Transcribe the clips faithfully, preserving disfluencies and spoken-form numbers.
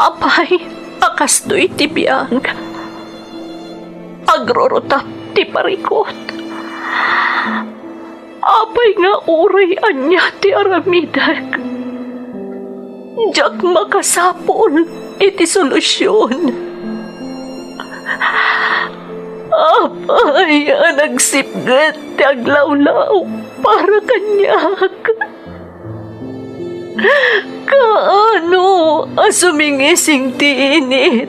Apay, a kastoy ti biag. Agrurutap ti parikut. Apay nga uray ania ti aramidek, diak makasapul iti solusion. Apay a nagsipget ti aglawlaw para kaniak. Kaano a sumingising ti init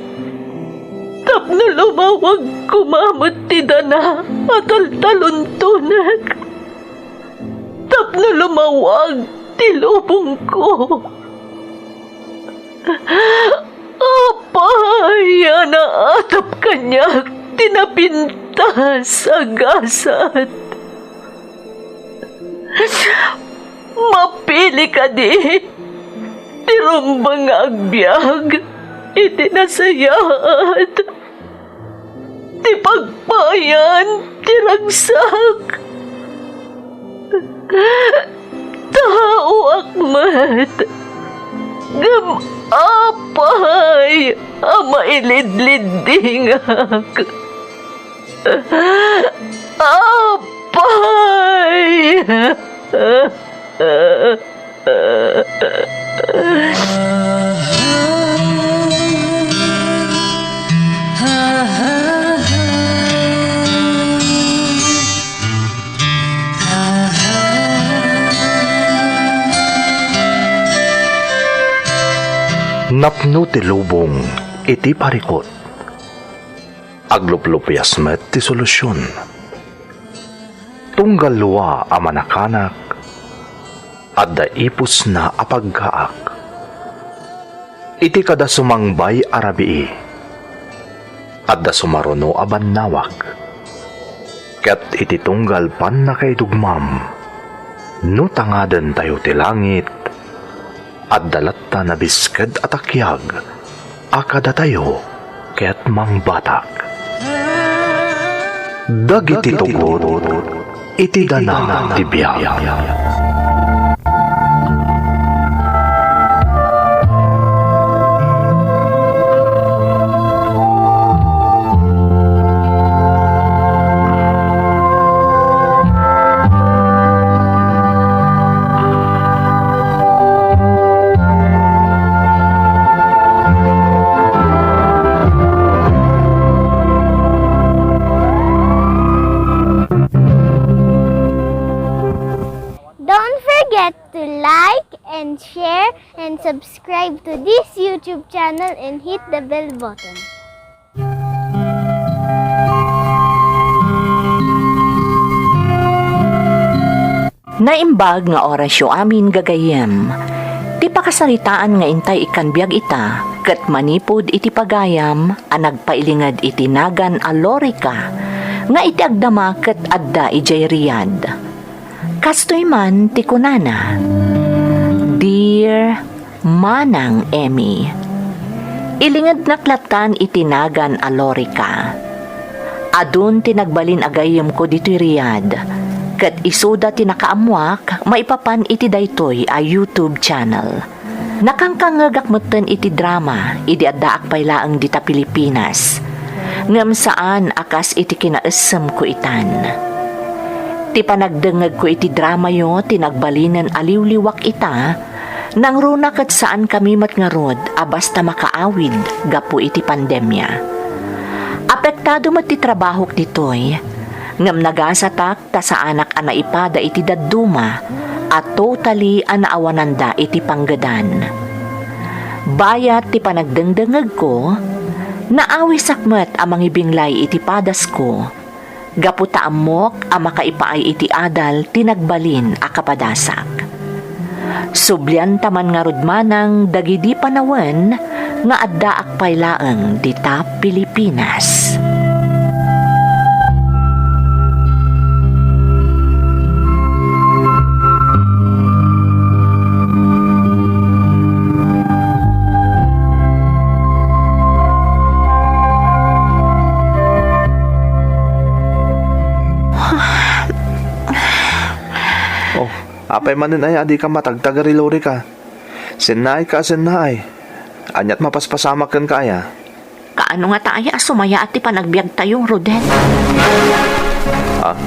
tapno lumawag koma met ti dana a taltaluntonek, tapno lumawag ti lubongko? Apay a naatap kaniak ti napintas a gasat? Mapili kadi ti rumbeng nga agbiag iti nasayaat, ti pagpayan ti ragsak? Taoak met, ngem apay a mailidliddingak? Apay! Napno ti lubong iti parikut. Agluplupias met ti solusion. Tunggal lua a manakanak, adda ipusna a paggaak. Iti kada sumangbay a rabii, adda sumaruno a bannawag. Ket iti tunggal pannakaidugmam, no tangadentayo ti langit, adda latta nabisked a takiag a kadatayo ket mangbatak. Dagiti tugot iti dana ti biag. Don't forget to like and share and subscribe to this YouTube channel and hit the bell button. Naimbag nga orasyo amin, gagayyem. Ti pakasaritaan nga intay ikkan biag ita, ket manipud iti pagayam a nagpailinged iti nagan a Lorica, nga iti agdama ket adda idiay Riyadh. Kastoy man ti kunana, "Dear Manang Emmy, ilingednak lattan iti nagan a Lorica. Adun ti nagbalin a gayyemko ditoy Riyadh, ket isuda ti nakaammoak maipapan iti daytoy a YouTube channel. Nakangkangngegak metten iti drama idi addaak pay laeng dita Pilipinas, ngem saan a kas iti kinaessemko itan. Ti panagdengngegko iti dramayo ti nagbalinen a liwliwak ita, nangruna ket saankami met ngarud a basta makaawid gapu iti pandemia. Apektado met ti trabahok ditoy, ngem nagasatak ta saanak a naipada iti dadduma a totally a naawananda iti panggedan. Bayat ti panagdengdengngegko, naawisak met a mangibinglay iti padasko, gapu ta ammok a makaipaay iti adal ti nagbalin a kapadasak. Sublianta man ngarud manang dagidi panawen nga addaak pay laeng dita Pilipinas." Oh, apay manen aya a dika matagtagari, Lorica? Sennaayka a sennaay. Aniat mapaspasamak kenka aya? Kaano ngata aya a sumayaat ti panagbiagtayo, Rodel? Ah?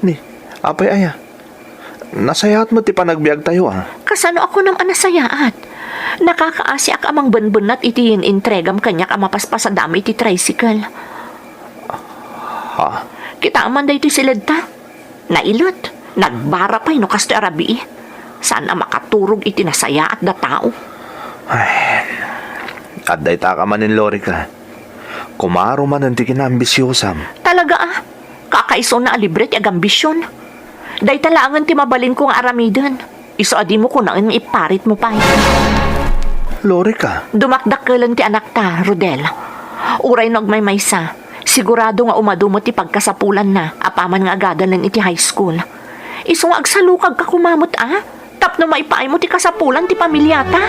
Ni, apay aya? Nasayaat met ti panagbiagtayo, ah. Kasano a kunam a nasayaat? Nakakaasiak a mangbenbennat iti in-intregam kaniak a mapaspasadam iti tricycle. Ha? Kitaem man daytoy siledta. Nailet. Nagbara pay no kastoy a rabii. Saan a makaturog iti nasayaat da tao. Ay, adda itaka manen, Lorica. Kumaro manen ti kinaambisiosam. Talaga, ah? Kakaisuna a libre ti agambision. Dayta laengen ti mabalinko nga aramiden. Isu a dimo kunaen nga iparitmo pay. Lorica. Dumakdakkelen ti anakta, Rodel. Uray no agmaymaysa, sigurado nga umadu met ti pagkasapulanna apaman nga agadalen iti high school. Isu nga agsalukagka koma met, a? Tapno maipaaymo ti kasapulan ti pamiliata.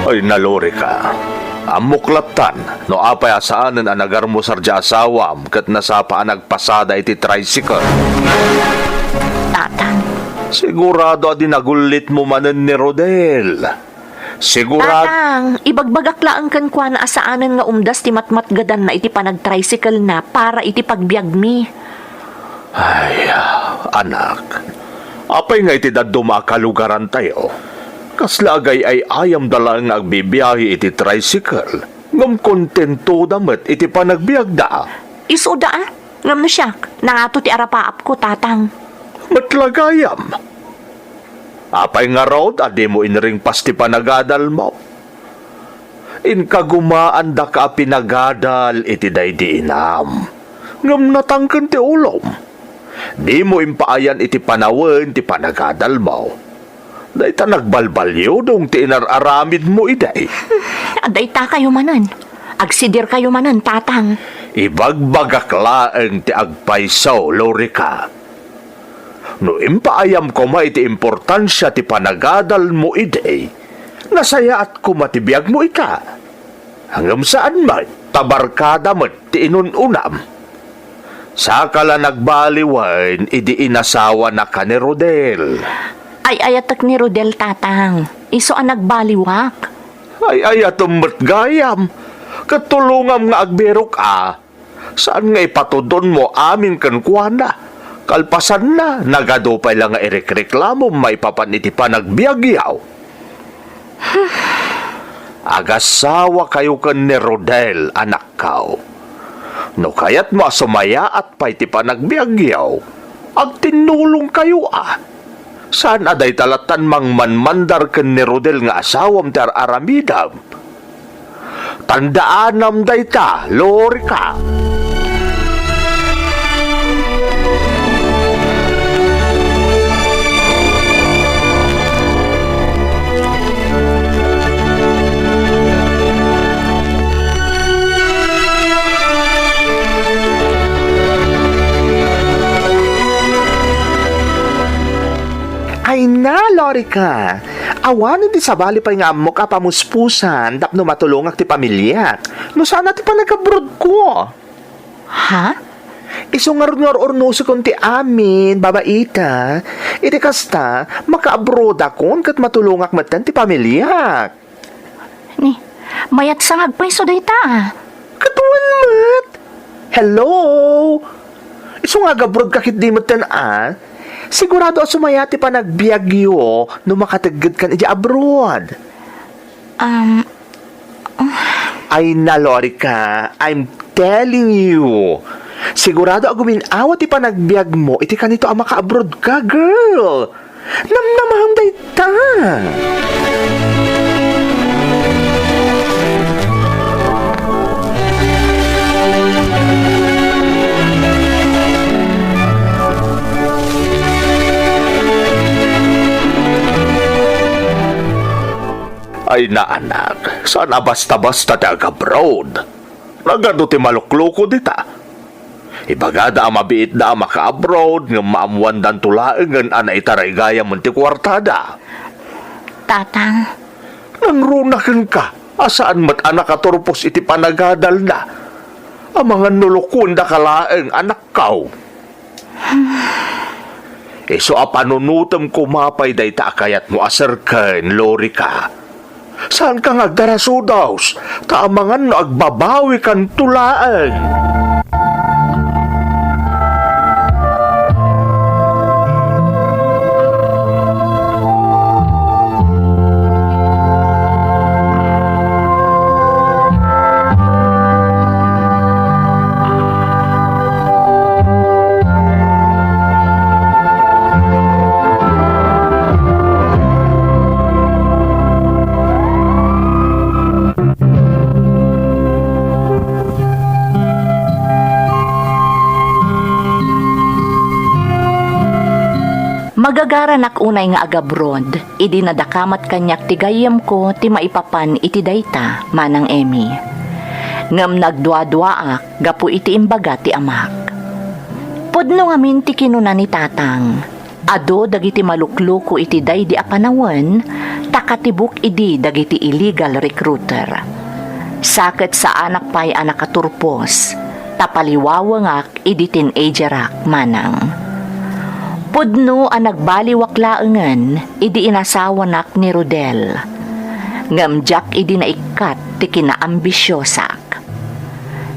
Ay, Lorica. Ammok lattan no apay a saanen a nagarmusar ti asawam ket nasapa a nagpasada iti tricycle. Tatang. Sigurado a di nagullitmo manen ni Rodel. Sigurad- Tatang, ibagbagak laeng kenkuana a saanen nga umdas ti matmatgedanna iti panagtricycle-na para iti pagbiagmi. Ay, anak, apay nga iti dadduma a kalugarantayo, kasla agay-ay-ayamda laeng nga agbibiahe iti tricycle, ngem kontentoda met iti panagbiagda? Isuda, a? Ngem no siak, nangato ti arapaapko, Tatang. Met la gayam. Apay ngarud a dimo inringpas ti panagadalmo? Inkagumaandaka a pinagadal iti daydi inam, ngem natangken ti ulom. Dimo impaayan iti panawen ti panagadalmo. Dayta nagbalbaliudong ti inar-aramidmo idi. Adda itakayo manen. Agsidirkayo manen, Tatang. Ibagbagak laeng ti agpayso, Lorica. No impaayam koma iti importansia ti panagadalmo idi, nasayaat koma ti biagmo ita. Ngem saan met, ta barkada met ti inun-unam. Saka la nagbaliwen idi inasawanaka ni Rodel. Ay-ayatek ni Rodel, Tatang. Isu a nagbaliwak. Ay-ayatem met gayam. Ket tulongam nga agbirok a. Saan nga ipatudonmo amin kenkuana? Kalpasanna, nagadu pay la nga irikreklamom maipapan iti panagbiagyo. Agasawakayo ken ni Rodel, anakko. No kayatmo a sumayaat pay ti panagbiagyo, agtinnulongkayo a. Saan a dayta lattan mangmanmandar ken ni Rodel nga asawam ti ar-aramidem? Tandaanam dayta, Lorica. Ay na, Lorica! Awanen ti sabali pay nga ammok a pamuspusan tapno matulongak ti pamiliak no saan a ti panagabrodko. Ha? Isu ngarud nga ur-urnosekon ti amin, babaita. Iti kasta, makaabrodakon ket matulongak metten ti pamiliak. Ni, mayat sa nga agpayso dayta, a. Ket wen met. Hello? Isu nga agabrodka ketdi metten, a. Sigurado a sumaya ti panagbiagyo no makateggedkan idiay abroad. Um, oh. Ay na, Lorica, I'm telling you. Sigurado a gumin-awa ti panagbiagmo iti kanito a makaabrodka, girl. Namnamaem dayta. Ay na, anak, saan a basta-basta ti agabroad. Nagadu ti malukluko dita. Ibagada a mabiitda a makaabroad ngem maammoandanto laengen a naitaraygayam ti kuartada. Tatang. Nangruna kenka a saan met a nakaturpos iti panagadalna. Amangan no lukuendaka laeng, anakko. Isu a panunotem koma pay dayta a kayatmo a serken, Lorika. Saanka nga agdarasudos, ta amangan no agbabawikanto laeng. Magagaranak unay nga agabroad, idi nadakamat kaniak ti gayyemko ti maipapan iti dayta, Manang Emmy. Ngem nagduaduaak gapu iti imbaga ti amak. Pudno ngamin ti kinuna ni Tatang. Adu dagiti malukluko iti daydi a panawen, ta katibuk idi dagiti illegal recruiter. Sa ket saanak pay a nakaturpos, ta paliwawengak idi teenagerak, Manang. Pudno a nagbaliwak laengen idi inasawanak ni Rodel, ngem diak idi naikkat ti kinaambisiosak.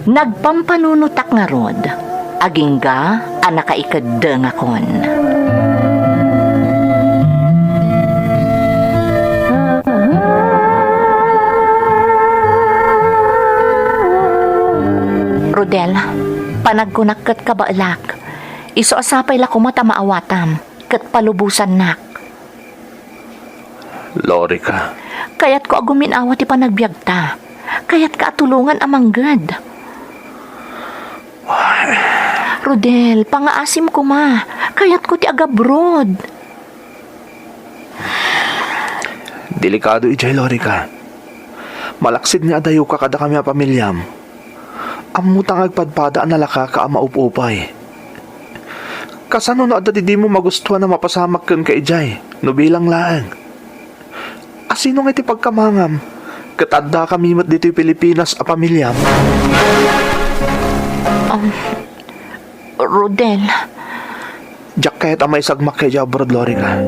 Nagpampanunotak ngarud, agingga a nakaikeddengakon. Rodel, panagkunak ket kabaelak. Isu a sapay la koma ta maawatam, ket palubosannak. Lorika. Kayatko a gumin-awa ti panagbiagta. Kayatka a tulongan a mangged. Rodel, pangaasim koma. Kayatko ti agabroad. Delikado idiay, Lorika. Malaksid nga adayoka kadakami a pamiliam. Ammota nga agpadpada a nalakaka a maup-upay. Kasano no adda ti dimo magustuan a mapasamak kenka idiay, no bilang laeng? Asino nga iti pagkamangam ket addakami met ditoy Pilipinas a pamiliam? Um, Rodel. Diak kayat a maisagmak idiay abroad, Lorika.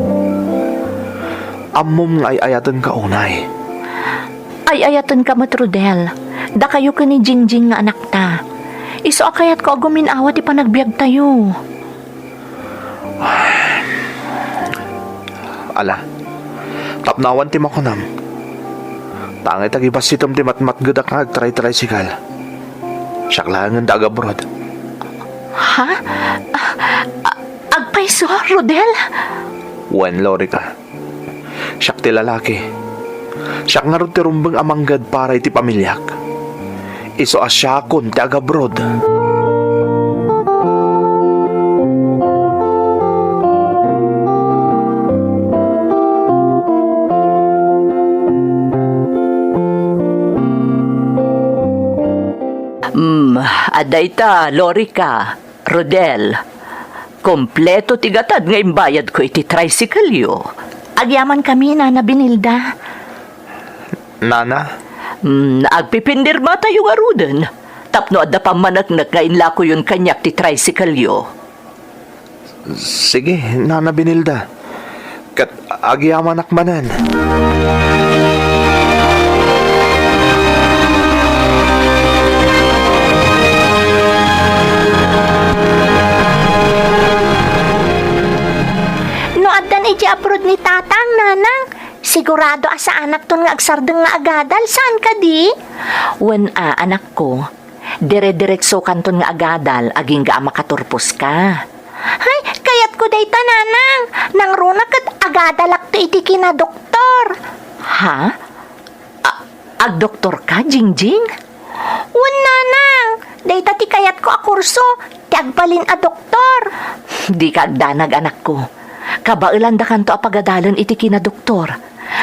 Ammom nga ay-ayatenka unay. Ay-ayatenka met, Rodel. Dakayo ken ni Jingjing nga anakta. Isu a kayatko a gumin-awa ti panagbiagtayo. Ala, tapno awan ti makunam. Tangay ta gibassitem ti matmatgedak nga agtray-tricycle. Siak laengen ti agabroad. Ha? A-, a-, agpayso, Rodel? Wen, Lorika. Siak ti lalaki. Siak ngarud ti rumbeng a mangged para iti pamiliak. Isu a siakon ti agabroad. Mm, adda ita, Lorika. Rodel, kompleto ti gatad nga imbayadko iti tricycle-yo. Agyamankami, Nana Benilda. Nana? Mm, agpipindirmatayo ngaruden tapno adda pammaneknek nga inlakoyon kaniak ti tricycle-yo. Sige, Nana Benilda. Ket agyamanak manen. No addan idiay abroad ni Tatang, Nanang, sigurado a saanakton nga agsardeng nga agadal, saan kadi? Wen a, anakko. Dire-diretsokanton nga agadal agingga a makaturposka. Hay, kayatko dayta, Nanang. Nangruna ket agadalakto iti kinadoktor. Ha? A-, agdoktorka, Jingjing? Wen, Nanang. Dayta ti kayatko a kurso, ti agbalin a doktor. Dika agdanag, anakko. Kabaelandakanto a pagadalen iti kinadoktor.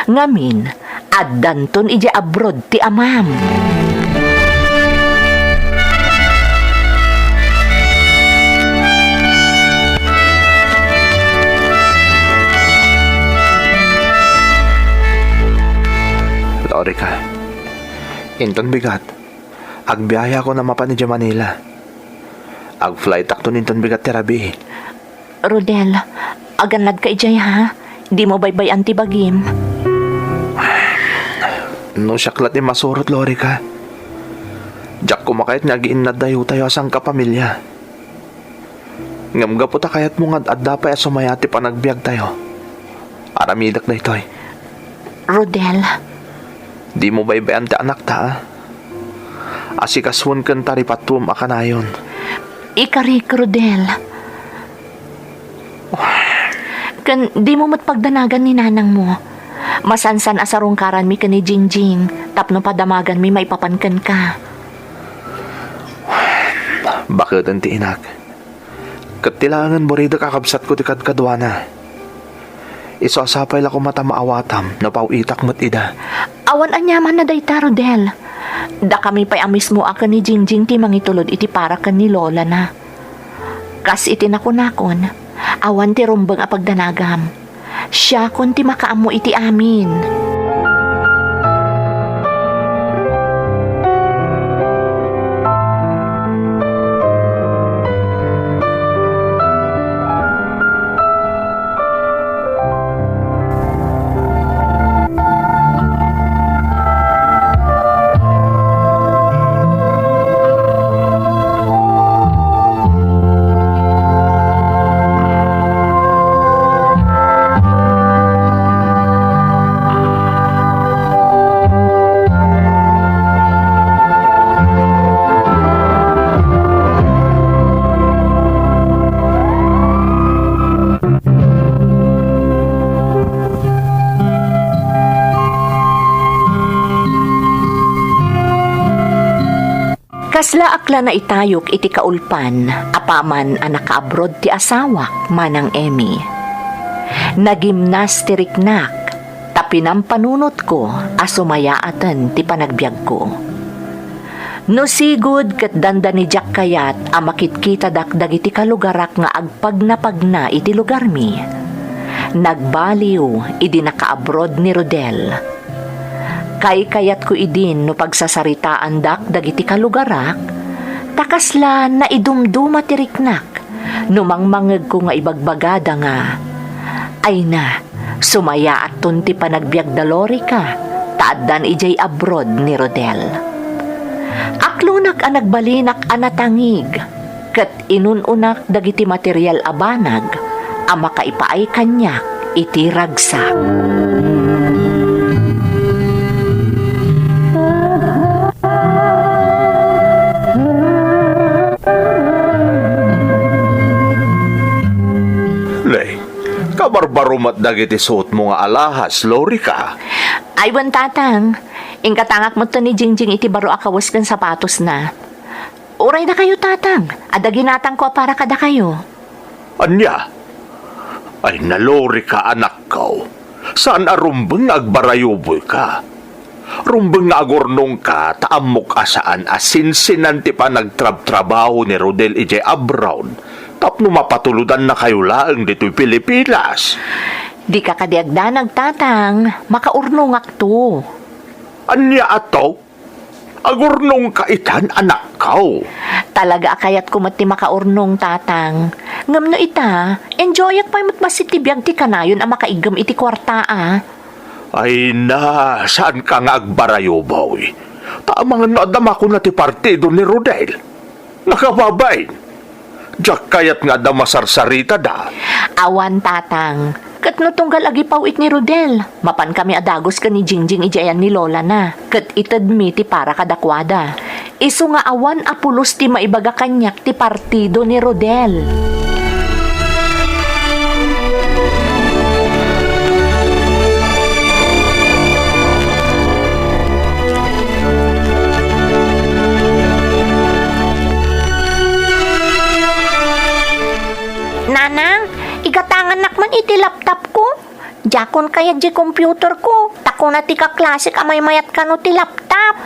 Ngamin, addanton idiay abroad ti amam. Rika, inton bigat, agbiayakon a mapan idiay Manila. Agflightakton inton bigat ti rabii. Rodel, agannadka idiay, ha? Dimo baybay-an ti bagim. No siak la ti masurot, Lorica. Diak koma kayat nga agiinnad daytoy a sangkapamilia. Ngem gapu ta kayatmo nga ad-adda pay a sumayaat ti panagbiagtayo, aramidek daytoy. Rodel. Dimo baybay-an ti anakta, a? Asikasuenken ta ripatuem a kanayon. Ikarik, Rodel. Ken dimo met pagdanagan ni nanangmo. Masansan a sarungkaranmi ken ni Jingjing tapno padamaganmi maipapan kenka. Baketen ti inak. Ket ti laengen buridek a kabsatko ti kadkaduana. Isu a sapay la koma ta maawatam no paw-itak met ida. Awan aniamanna dayta, Rodel. Dakami pay a mismo a ken ni Jingjing ti mangitulod iti para ken ni lolana. Kas iti nakunakon, awan ti rumbeng a pagdanagam. Siakon ti makaammo iti amin. Kaslaak la naitayok iti kaulpan apaman a nakaabroad ti asawak, Manang Emmy. Nagimnas ti riknak, ta pinampanunotko a sumayaaten ti panagbiagko. No sigud ket dandani diak kayat a makitkitadak dagiti kalugarak nga agpagnapagna iti lugarmi, nagbaliw idi nakaabroad ni Rodel. Kaykayatko idin no pagsasaritaandak dagiti kalugarak, ta kasla naidumduma ti riknak no mangmangegko nga ibagbagada nga, "Ayna, sumayaatton ti panagbiagda, Lorica, ta addan idiay abroad ni Rodel." Aklonak a nagbalinak a natangig, ket inun-unak dagiti material a banag a makaipaay kaniak iti ragsak. Nay, kabarbaro met dagiti suotmo nga alahas, Lorica. Ay, wen, Tatang. Inkatangak met ni Jingjing iti baro a kawes ken sapatosna. Uray dakayo, Tatang. Adda ginatangko a para kadakayo. Ania? Ay, Lorica, anakko. Saan a rumbeng nga agbarayuboyka. Rumbeng nga agurnongka ta ammok a saan a sinsinan ti panagtrabtrabaho ni Rodel idiay abroad tapno mapatulodannakayo laeng ditoy Pilipinas. Dika kadi agdanag, Tatang. Makaurnongakto. Ania ato? Agurnongka itan, anakko. Talaga a kayatko met ti makaurnong, Tatang. Ngem no ita, enjoyak pay met bassit ti biag ti kanayon a makaiggem iti kuarta, a. Ay na, saanka nga agbarayuboy. Ta amangan no adda makuna ti partido ni Rodel. Nakababain. Diak kayat nga adda masarsaritada. Awan, Tatang. Ket no tunggal agipaw-it ni Rodel, mapankami a dagus ken ni Jingjing idiay ayan ni lolana, ket itedmi ti para kadakuada. Isu nga awan a pulos ti maibaga kaniak ti partido ni Rodel. Nanang, igatangannak man iti laptopko. Diakon kayat diay computerko. Ta kuna ti kaklasek a maymayat kano ti laptop.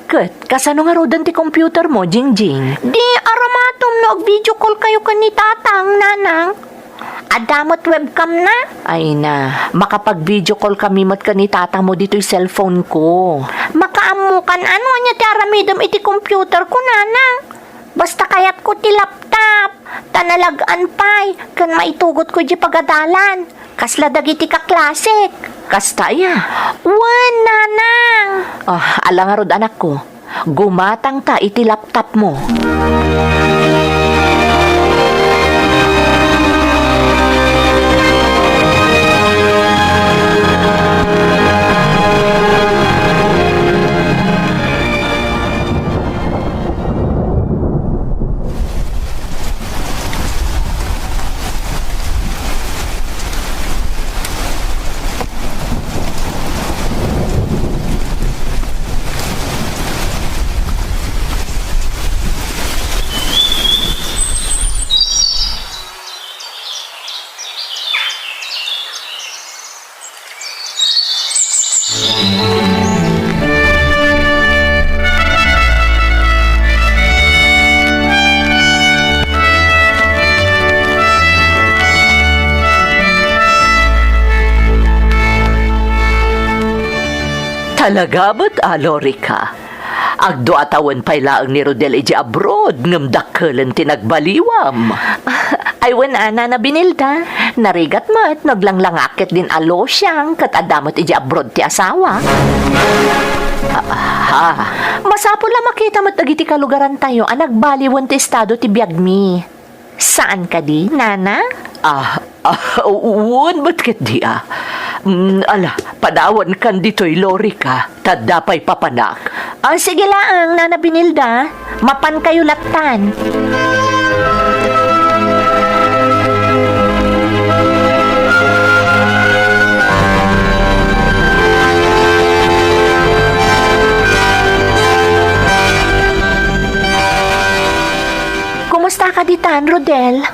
Ket, kasano ngaruden ti computermo, Jingjing? Di, aramatom no ag-video call kayo ken ni Tatang, Nanang. Adda met webcam na? Ay na, makapag-video call kami met ken ni tatang mo ditoy cellphone ko. Makaammokan, ano ania ti aramidem iti computer ko, nanang? Basta kayatko ti laptop, ta nalag-an pay, ken maitugot ko idiay pagadalan. Kasla dagiti kaklasek. Kasta aya? Wen, nanang. Ah, ala ngarud, anakko. Gumatangta iti laptopmo. Talaga met, a, Lorica? Agdua a tawen pay laeng ni Rodel idiay abroad, ngem dakkelen ti nagbaliwam. Ay, wen a, Nana Benilda, narigat met no aglanglangak ketdin a Lo Siang ket adda met idiay abroad ti asawa. Ah, masapul a makita met dagiti kalugarantayo a nagbaliwen ti estado ti biagmi. Saan kadi, Nana? Ah, ah, wen met ketdi, a. Mm, ala, padawankan ditoy, Lorica, ta adda pay papanak. Ah, sige laeng, Nana Benilda. Mapankayo lattan. Kumusta ka ditan, Rodel?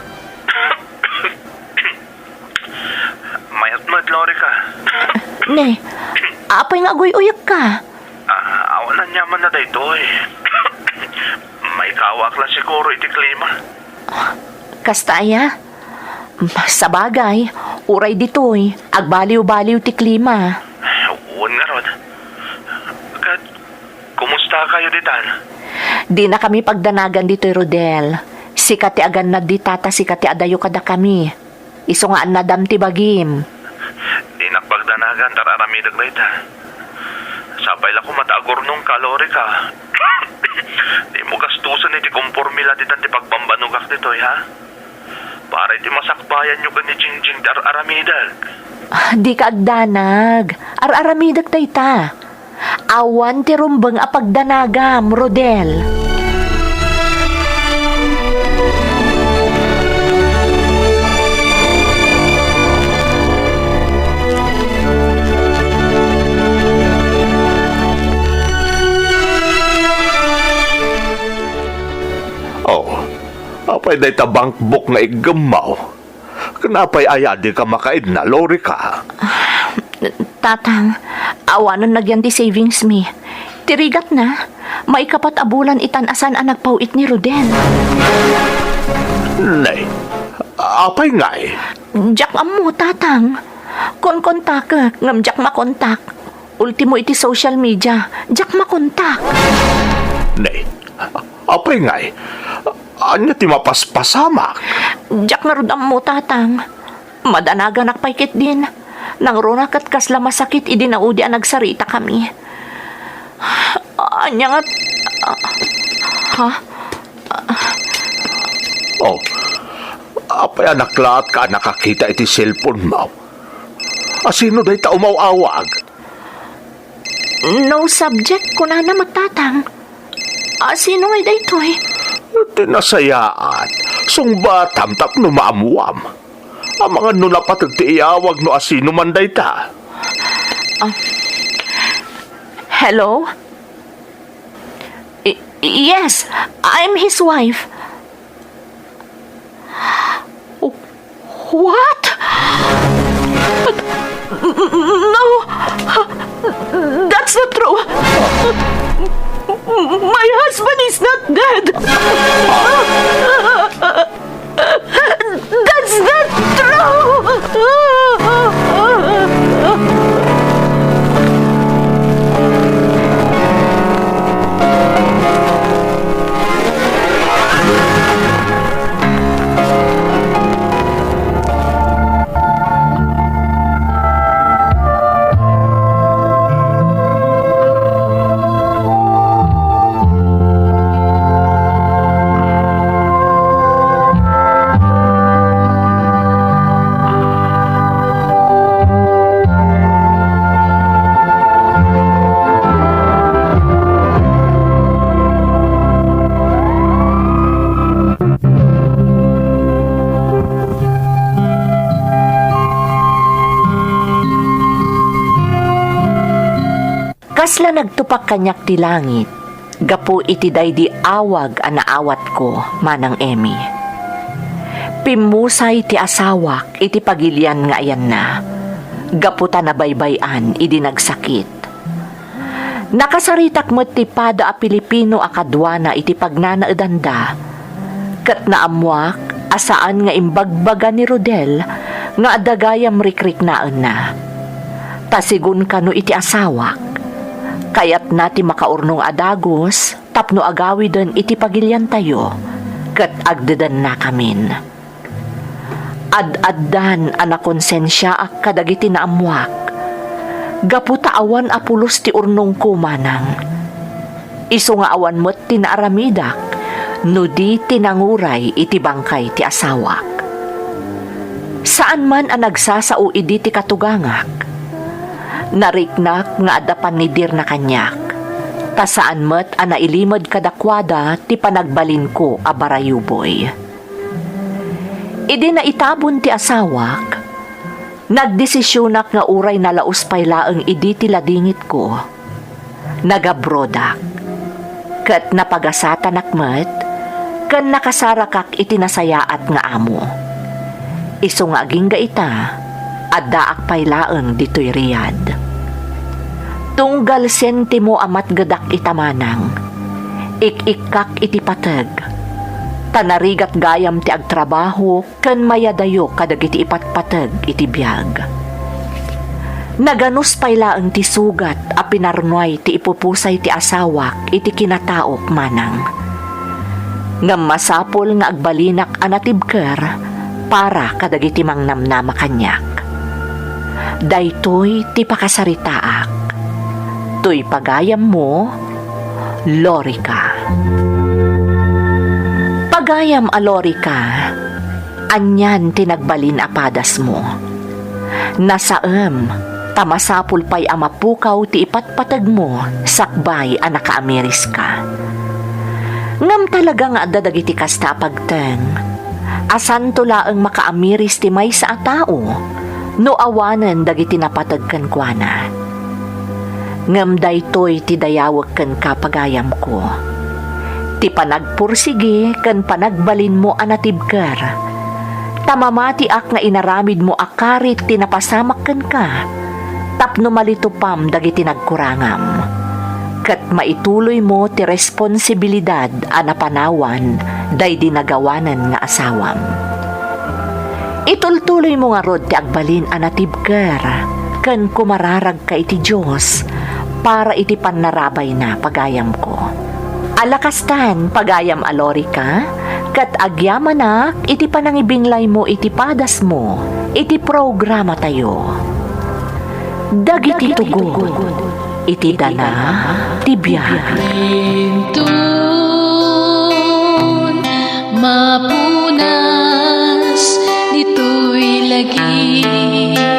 Mayat met, Lorica. Ne, apay nga aguy-uyekka? Ah, awan aniamanna daytoy. Maikawak la siguro iti klima. Kasta aya? Sabagay, uray ditoy, agbaliw-baliw ti klima. Wen ngarud. Ket, kumusta kayo ditan? Dinakami pagdanagan ditoy, Rodel. Sika ti agannad dita ta sika ti adayo kadakami. Isu nga annadam ti bagim. Dinak pagdanagan ta ar-aramidek dayta. Sapay la koma ta agurnongka, Lorica. Dimo gastusen iti komporme la ditan ti pagbambanogak ditoy, ha? Para iti masakbayanyo ken ni Jingjing ti ar-aramidek. Ah, dika agdanag. Ar-aramidek dayta. Awan ti rumbeng a pagdanagam, Rodel. Oh, apay dayta bankbok nga iggemmaw? Ken apay aya dika makaidna, Lorica? Tatang, awanen nagyan ti savings mi. Ti rigatna, maikapat a bulan itan a saan a nagpaw-it ni Rodel. Nay, apay ngay? Diak ammo, Tatang. Konkontakek, ngem diak makontak. Ultimo iti social media, diak makontak. Nay, apay ngay? Ania ti mapaspasamak? Diak ngarud ammo, Tatang. Madanaganak pay ketdin. Nangruna ket kasla masakit idi naudi a nagsaritakami. Ania nga, ha? Oh, apay a naklaat ka a nakakita iti cellphone mo? A sino dayta umaw-awag? No subject, kunana met, Tatang. A sino ngay daytoy? Ti nasayaat, sungbatam tapno maammuam. Amangan no napateg ti iyawag no a sino man dayta. Ah. Hello? Y-, yes, I'm his wife. What? No! That's not true! My husband is not dead! That's not true! Kasla nagtupak kaniak ti langit gapu iti daydi awag a naawatko, Manang Emmy. Pimmusay ti asawak iti pagilian nga ayanna, gapu ta nabaybay-an idi nagsakit. Nakasaritak met ti pada a Pilipino a kaduana iti pagnanaedanda, ket naammoak a saan nga imbagbaga ni Rodel nga adda gayam rikriknaenna. Ta sigun kano iti asawak, kayatna ti makaurnong a dagus tapno agawiden iti pagiliantayo, ket agdedennakamin. Ad-addan a nakonsensiaak kadagiti naammoak, gapu ta awan a pulos ti urnongko, Manang. Isu nga awan met ti naaramidak no di ti nanguray iti bangkay ti asawak. Saan man a nagsasao idi ti katugangak. Nariknak nga adda pannidirna kaniak, ta saan met a nailimed kadakuada ti panagbalinko a barayuboy. Idi naitabon ti asawak, nagdesisionak nga uray nalaus pay laeng idi ti ladingitko, nagabrodak, ket napagasatanak met, ken nakasarakak iti nasayaat nga amo. Isu nga agingga ita, addaak pay laeng ditoy Riyadh. Tunggal sentimo a matgedak ita, Manang. Ik-ikkak iti pateg, ta narigat gayam ti agtrabaho ken mayadayo kadagiti ipatpateg iti biag. Naganus pay laeng ti sugat a pinarnuay ti ipupusay ti asawak iti kinataok, Manang. Ngem masapul nga agbalinak a natibker para kadagiti mangnamnama kaniak. Daytoy ti pakasaritaak. Toy pagayammo, Lorica. Pagayam a Lorica, anian ti nagbalin a padasmo? Nasaem, ta masapul pay a mapukaw ti ipatpategmo sakbay a nakaamiriska. Ngem talaga nga adda dagiti kasta a pagteng a santo laeng makaamiris ti maysa a tao no awanen dagiti napateg kenkuana. Ngem daytoy ti dayawek kenka, pagayamko, ti panagpursigi ken panagbalinmo a natibker, ta mamatiak nga inaramidmo a karit ti napasamak kenka tapno malitupam dagiti nagkurangam, ket maituloymo ti responsibilidad a napanawan daydi nagawanen nga asawam. Itultuloymo ngarud ti agbalin a natibker ken kumararagka iti Dios para iti pannarabayna, pagayamko. Ala kastan, pagayam a Lorica, ket agyamanak iti panangibinglaymo iti padasmo iti programatayo. Dagiti tugon iti dana ti biag. Inton mapunas ditoy lagi.